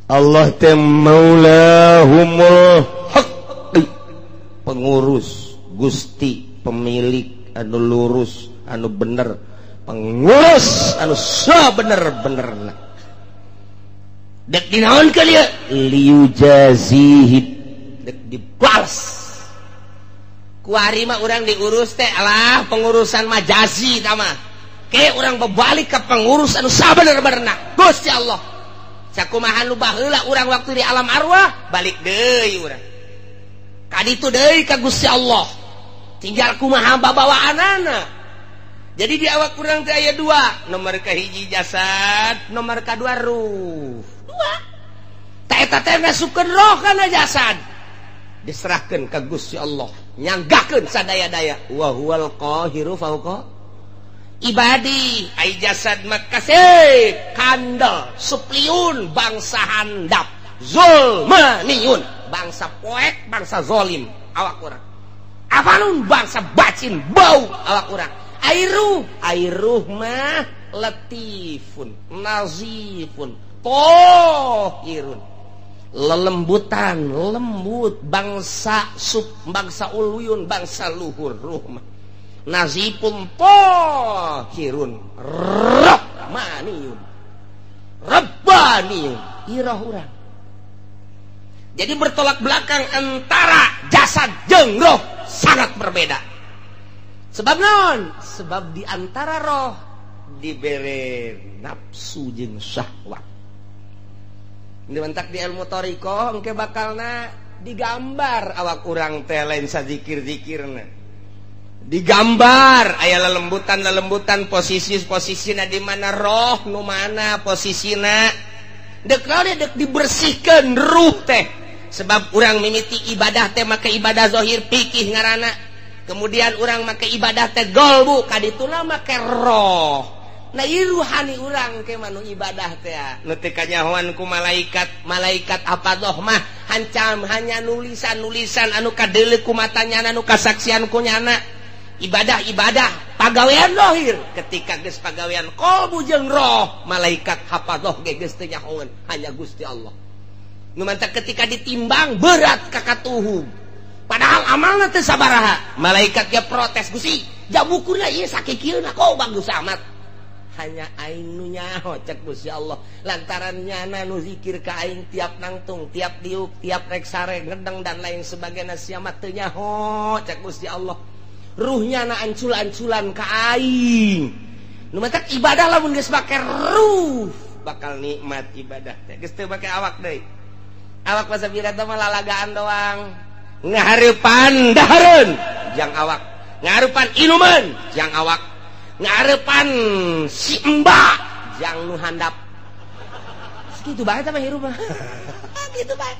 Allah teh maulahumul haq, pengurus Gusti, pemilik anu lurus, anu bener, pengurus anu sabener-benerna. Dek dinaonkeun ieu? Liujazihi, dek dibales. Kuari mah urang diurus teh alah pengurusan majazi tah mah. Ke urang berbalik ke pengurus anu sabener-benerna Gusti Allah. Sakumaha nu baheula urang waktu di alam arwah balik deui urang. Kaditu deui ka Gusti Allah. Tinggal kumaha babawaanana. Jadi di awak urang teh aya dua, nomor kahiji jasad, nomor kadua ruh. Dua. Ta eta teh ngasupkeun roh kana jasad. Diserahkeun ka Gusti Allah, nyanggakeun sadaya-daya. Wa huwal qahiru fauqa ibadi. Ai jasad mah kasih kandel, supliun bangsa handap, zulmaniun bangsa poek, bangsa zolim awak urang. Afanun bangsa bacin bau awak urang. Airuh, airuh mah latifun, nazifun, tohirun, lelembutan, lembut bangsa sub, bangsa uluyun, bangsa luhur ruh mah. Nazifun tohirun, rahmaniyun, rabbaniyun, irah urang. Jadi bertolak belakang antara jasad jeung roh sangat berbeda. Sebab naon? Sebab di antara roh dibere nafsu jeung syahwat. Dimentak di ilmu thariqah engke bakalna digambar awak urang teh lain sazikir-zikirna. Digambar aya lelembutan-lelembutan posisi-posisina di mana roh nu mana posisina. Dek naon dek dibersihkeun ruh teh. Sebab urang mimiti ibadah teh make ibadah zahir pikih ngaranna. Kemudian urang make ibadah teh golbu kadituna make roh. Nah ieu ruhani urang ke manu ibadah teh nu teu kanyahoan ku malaikat. Malaikat apa doh mah hancam hanya nulisan-nulisan anu kadeuleu ku matanya anu kasaksian ku nyana. Ibadah-ibadah pagawean zahir ketika geus pagawean qalbu jeung roh malaikat hafadoh ge geus teu nyahoeun hanya Gusti Allah. Nu mantak ketika ditimbang berat ka katuhu. Padahal amalna teu sabaraha. Malaikat ge protes, Gusti, jabukurna ieu sakikieuna kok bagus amat. Hanya aing nu nyaho cek Gusti Allah. Lantaran nyana nu zikir ka aing tiap nangtung, tiap diuk, tiap rek sare, ngedeng dan lain sebagainya sia mah teu nyaho cek Gusti Allah. Ruhnya na ancul-anculan ka aing. Nu matak ibadah lamun geus make ruh bakal nikmat ibadah teh. Geus teu make awak deui. Awak masa bila teh mah lalagaan doang. Ngahareupan dahareun jang awak, ngahareupan inuman jang awak, ngahareupan si emba jang nu handap. Kitu bae teh mah hirup mah. Kitu bae.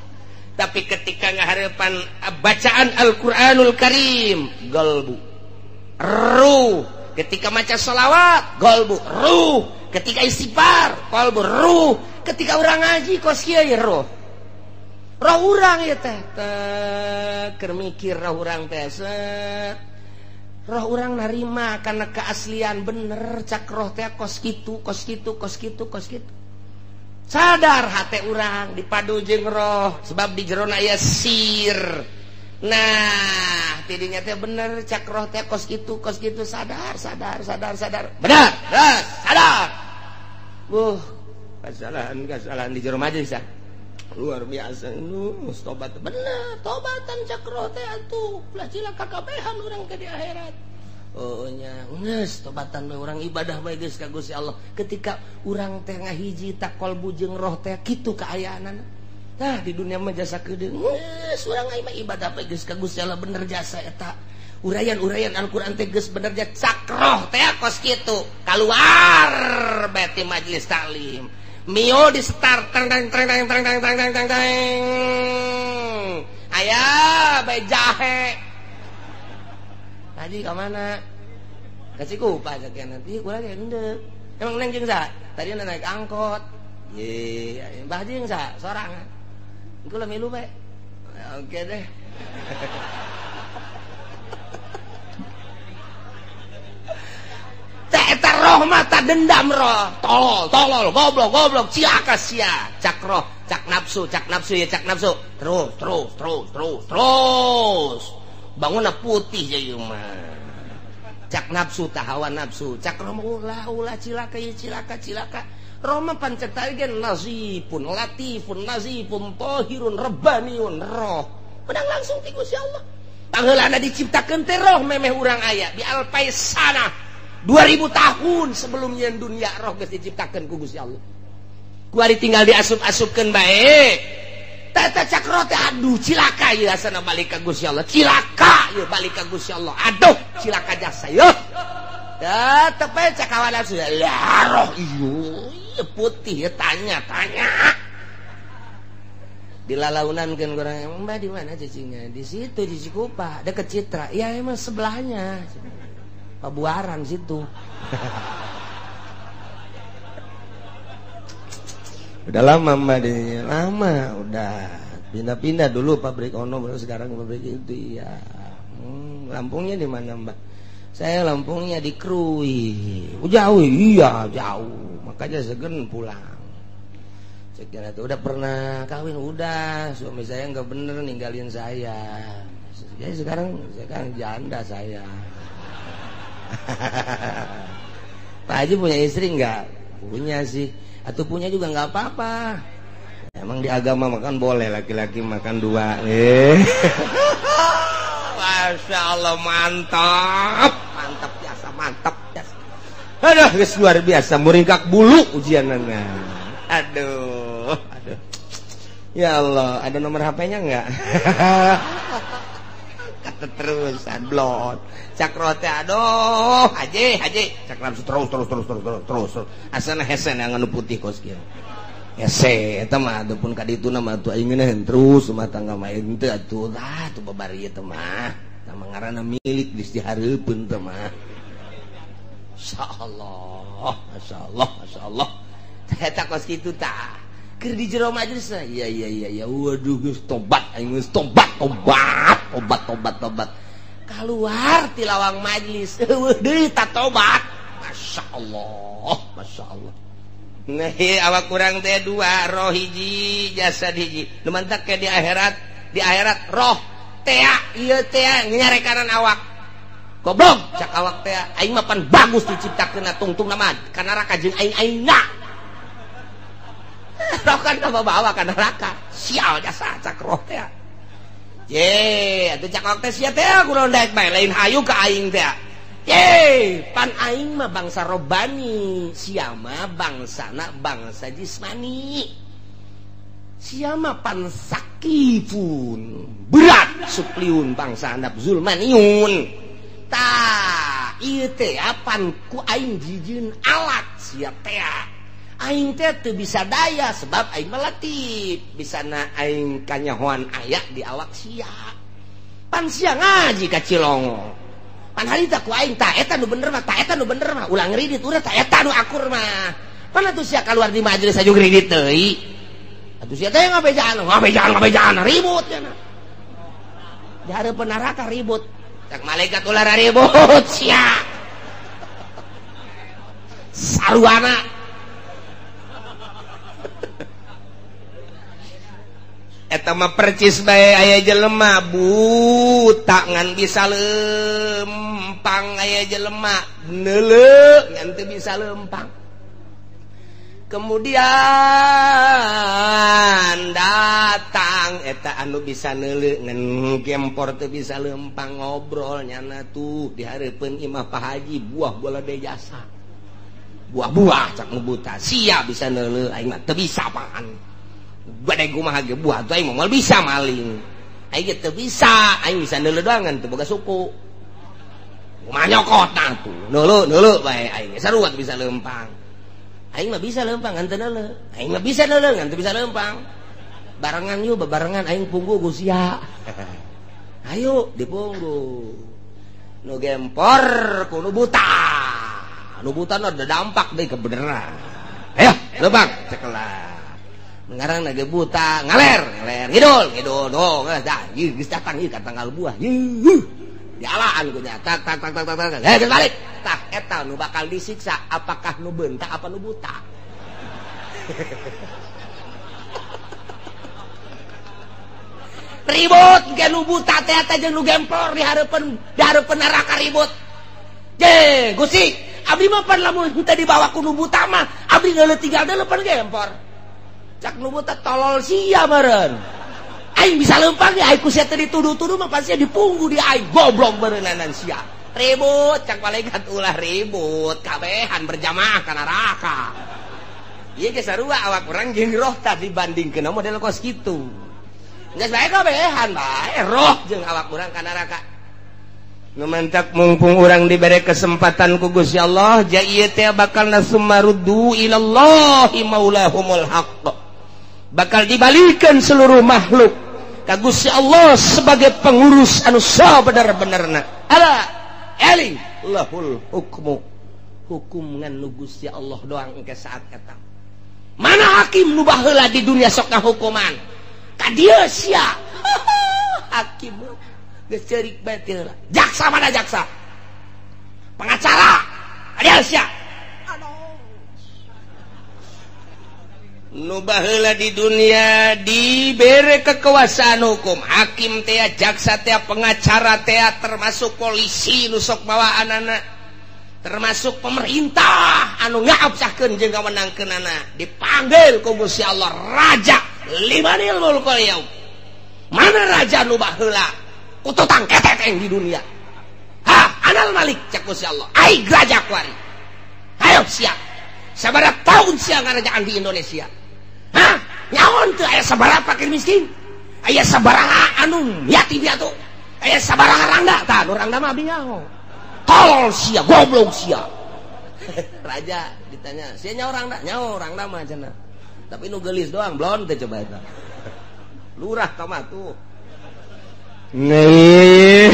Tapi ketika ngahareupan bacaan Al-Qur'anul Karim, galbu ruh. Ketika maca sholawat, galbu ruh. Ketika istighfar, qalbu ruh. Ketika urang ngaji kos kieu ye ruh. Roh urang ieu teh teh keur mikir roh urang teh set. Roh urang narima kana keaslian bener cak roh teh kos kitu, kos kitu, kos kitu, kos kitu. Sadar hate urang dipadu jeung roh sebab di jerona aya sir. Nah, Tidinya teh bener cak roh teh kos kitu sadar sadar sadar sadar. Benar, benar, sadar. Buh, kesalahan di jero majelis ah. Luar biasa nu tobat bener, tobatan cak roh teh atuh. Ulah cilaka kabehan urang ke di akhirat. Oh nya, geus tobatan we urang ibadah bae geus ka Gusti Allah. Ketika urang teh ngahiji tak kolbu jeung roh teh kitu kaayaanana. Tah di dunia mah jasa kedeung. Geus urang mah ibadah bae geus ka Gusti Allah bener jasa eta. Uraian-uraian Al-Qur'an teh geus bener jasa cak roh teh kos kitu. Kaluar bae ti majelis taklim. Mio di start teng teng teng teng teng teng teng teng teng. Aya bae jahe. Tadi ka mana? Ka Cikupa sakian nanti kurang endek. Emang neng jeung saha? Tadi naik angkot. Ye, Mbah jeung saha? Sorangan. Engko lah milu bae. Oke deh. Eta roh mata dendam roh. Tolol, tolol, goblok, goblok, cilaka sia. Cak roh, cak nafsu ya cak nafsu. Terus, terus, terus, terus, terus. Bangunna putih jadi mah. Cak nafsu tah hawa nafsu. Cak roh ulah ulah cilaka ya cilaka cilaka. Roh mah pancet ge nazifun, latifun, nazifun, tahirun, rabbaniun roh. Menang langsung ti Gusti Allah. Pangheulana diciptakeun teh roh memeh urang aya bi alpai sana. 2000 tahun sebelumnya dunia roh geus diciptakeun ku Gusti Allah. Kuari tinggal diasup-asupkeun bae. Tata cak roh teh aduh cilaka ieu asana balik ka Gusti Allah. Cilaka ieu balik ka Gusti Allah. Aduh cilaka jasa ieu. Tetep bae cak hawa nafsu. Lah roh ieu putih ya tanya tanya. Dilalaunan kan kurang, Mbak di mana cacingnya? Di situ di Cikupa, deket Citra. Ya emang sebelahnya. Pabuaran situ. Udah lama Mbak di lama udah pindah-pindah dulu pabrik ono baru sekarang pabrik itu ya. Lampungnya di mana Mbak? Saya Lampungnya di Krui. Oh, jauh, iya jauh. Makanya segen pulang. Sekian itu udah pernah kawin udah, suami saya nggak bener ninggalin saya. Jadi sekarang janda saya. Pak Haji punya istri nggak? Punya sih. Atau punya juga nggak apa-apa. Emang di agama makan boleh laki-laki makan dua. Masya Allah mantap, mantap biasa, mantap biasa. Aduh, guys, luar biasa, muringkak bulu ujianana. Aduh, aduh. Ya Allah, ada nomor HP-nya nggak? Kata terus, blot. Cakro teh aduh, haji, haji. Cak nafsu terus terus terus terus terus terus. Asana hesen yang anu putih kos kieu. Hese eta mah ataupun ka dituna mah atuh aing ngeunaheun terus rumah tangga mah henteu atuh lah atuh babari eta mah. Tah ngaranna milik geus dihareupeun teh mah. Masyaallah, masyaallah, masyaallah. Eta kos kitu tah. Keur di jero majelis iya iya iya iya waduh geus tobat aing geus tobat tobat tobat tobat tobat. Keluar ti lawang majelis eueuh deui ta tobat. Masyaallah, masyaallah. Nah, awak kurang teh dua, roh hiji, jasad hiji. Nu mantak ke di akhirat roh tea ieu tea nyarekanan awak. Goblok cak awak tea aing mah pan bagus diciptakeun tungtungna mah ka neraka jeung aing-aingna. Roh kan bawa ka neraka. Sial jasa cak roh tea. Ye, atuh cak awak teh sia teh kunaon daek bae lain hayu ka aing teh. Ye, pan aing mah bangsa robani, sia mah bangsana bangsa jismani. Sia mah pan sakifun, berat supliun bangsa handap zulmaniun. Tah, ieu teh pan ku aing jijieun alat sia teh. Aing teh teu bisa daya sebab aing mah latif, bisana aing kanyahoan aya di awak sia. Pan sia ngaji ka Cilongo. Pan harita ku aing ta eta nu bener mah, ta eta nu bener mah, ulah ngridit urang ta eta nu akur mah. Pan atuh sia kaluar di majelis aju ngridit deui. Atuh sia teh ngabejaan, ngabejaan, ngabejaan ribut cenah. Di hareupeun neraka ribut. Cak malaikat ulah ribut sia. Saruana. Eta mah percis bae aya jelema buta ngan bisa lempang, aya jelema neuleu ngan teu bisa lempang. Kemudian datang eta anu bisa neuleu ngan gempor teu bisa lempang, ngobrol nyana tuh di hareupeun imah Pak Haji buah bola de jasa. Buah-buah cak nu buta, sia bisa neuleu aing mah teu bisa apaan. Badai kumaha ge buah tuh aing moal bisa maling. Aing ge teu bisa, aing bisa neuleu doang teu boga suku. Kumaha nyokot tah tuh. Neuleu bae aing sarua teu bisa lempang. Aing mah bisa lempang ngan teu neuleu. Aing mah bisa neuleu ngan teu bisa lempang. Barengan yuk bebarengan aing punggu ku sia. Ayo dipunggu. Nu gempor ku nu buta. Nu buta nu ada dampak deui kebeneran. Ayo lempang cekelah. Ngarang lagi buta, ngaler, ngaler, ngidul, ngidul, dong, dah, geus datang ieu ka tanggal buah, ieu, dialaan ku nya, tak, tak, tak, tak, tak, tak, heh, balik, tah, eta nu bakal disiksa, apakah nu beunta, apa nu buta? Ribut, ge nu buta teh eta jeung nu gempor di hareupeun neraka ribut. Je, Gusti, abdi mah pan lamun teu dibawa ku nu buta mah, abdi geuleuh tinggal deuleuh pan gempor. Cak nu buta tolol sia meureun. Aing bisa lempang ya, aing ku sia teh dituduh-tuduh mah pasti dipunggu di aing goblok meureunnanan sia. Ribut cak malaikat ulah ribut, kabehan berjamaah ka neraka. Ieu ge sarua awak urang jeung roh tah dibandingkeun model kos kitu. Geus bae kabehan bae roh jeung awak urang ka neraka. Nu mantak mumpung urang dibere kesempatan ku Gusti Allah, ja ieu teh bakal nasumaruddu ilallahi maulahumul haqq. Bakal dibalikan seluruh makhluk ka Gusti Allah sebagai pengurus anu sabener-benerna. Ala eling lahul hukmu. Hukum ngan nu Gusti Allah doang engke saat eta. Mana hakim nu baheula di dunia sok ngahukuman? Ka dieu sia. Hakim geus ceurik bae teh heula. Jaksa mana jaksa? Pengacara ka dieu sia. Nu baheula di dunia dibere kekuasaan hukum, hakim teh, jaksa teh, pengacara teh, termasuk polisi nu sok bawaanana, termasuk pemerintah anu ngaabsahkeun jeung ngamenangkeunana, dipanggil ku Gusti Allah raja limanil mulkul yaum. Mana raja nu baheula kututang keteteng di dunia? Ha, anal malik cak Gusti Allah. Aing raja kuari. Ayo siap. Sabaraha tahun sia ngarajaan di Indonesia? Hah? Nyaon teu aya sabaraha fakir miskin? Aya sabaraha anu yatim piatu? Aya sabaraha rangda? Tah, nu rangda mah abdi nyaho. Tolol sia, goblok sia. Raja ditanya, sia nyaho rangda? Nyaho rangda mah cenah. Tapi nu geulis doang, blon teh coba eta. Lurah tah mah tuh. Nih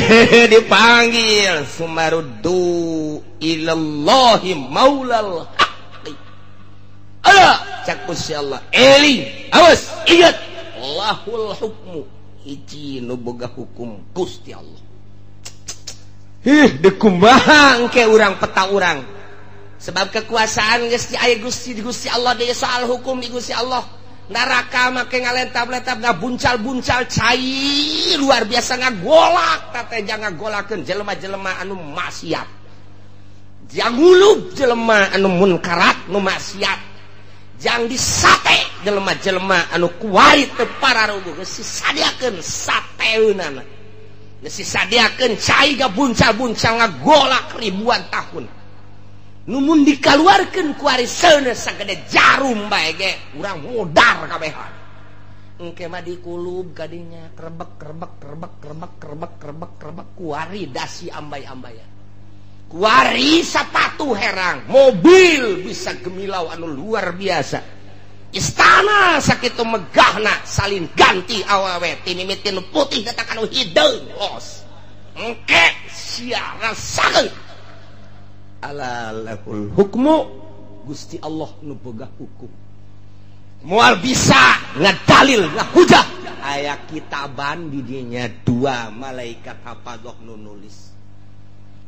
dipanggil sumaruddu ilallahi maulal haq. Ala cak Gusti Allah eling awas ingat lahul hukmu hiji nu boga hukum Gusti Allah. Hih dekumaha engke urang peta urang sebab kekuasaan geus aya Gusti di Gusti Allah deui soal hukum di Gusti Allah. Neraka make ngalentab-lentab ngabuncal-buncal cai luar biasa ngagolak teh jangan ngagolakeun jelema-jelema anu maksiat. Jangulub jelema anu munkarat nu maksiat. Jang disate jelema-jelema anu kuari teu pararuguh geus sadiakeun sateunana. Geus sadiakeun cai gabuncal-buncal ngagolak ribuan tahun. Nu mun dikaluarkeun kuari seuneu sagede jarum bae ge urang modar kabehan. Engke mah dikulub kadinya krebek krebek krebek krebek krebek krebek krebek kuari dasi ambay-ambayan. Kuari sepatu herang, mobil bisa gemilau anu luar biasa. Istana sakitu megahna salin ganti awewe timimitin putih datang anu hideung los. Engke sia rasakeun. Ala lahul hukmu Gusti Allah nu boga hukum. Moal bisa ngadalil ngahujah aya kitaban di dinya dua malaikat hafadzah nu nulis.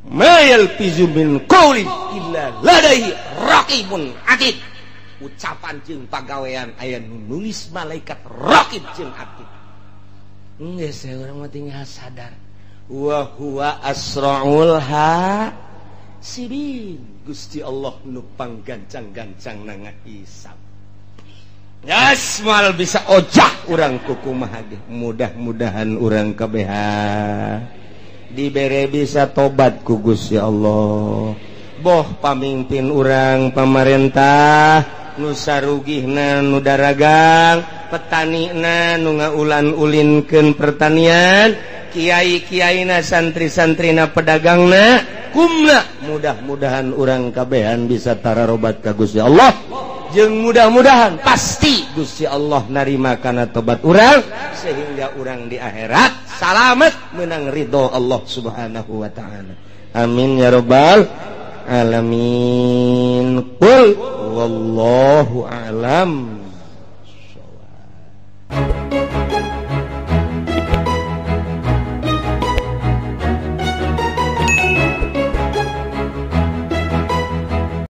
Ma yalfizu min qawlin illa ladaihi raqibun atid. Ucapan jeung pagawean aya nu nulis malaikat raqib jeung atid. Geus urang mah tinggal sadar wa huwa asraul hasibin. Gusti Allah nu panggancang-gancang na ngahisab. Yes, mal bisa ojah urang kukumaha ge. Mudah-mudahan urang kabehan dibere bisa tobat ku Gusti Allah. Boh pamimpin urang pamarentah nu sarugihna nu daragang, petanina nu ngaulan-ulinkeun pertanian, kiai-kiaina santri-santrina pedagangna, kumna mudah-mudahan urang kabehan bisa tararobat ka Gusti Allah. Jeung mudah-mudahan pasti Gusti Allah narima kana tobat urang sehingga urang di akhirat salamet menang ridho Allah Subhanahu wa taala. Amin ya rabbal alamin. Qul wallahu a'lam.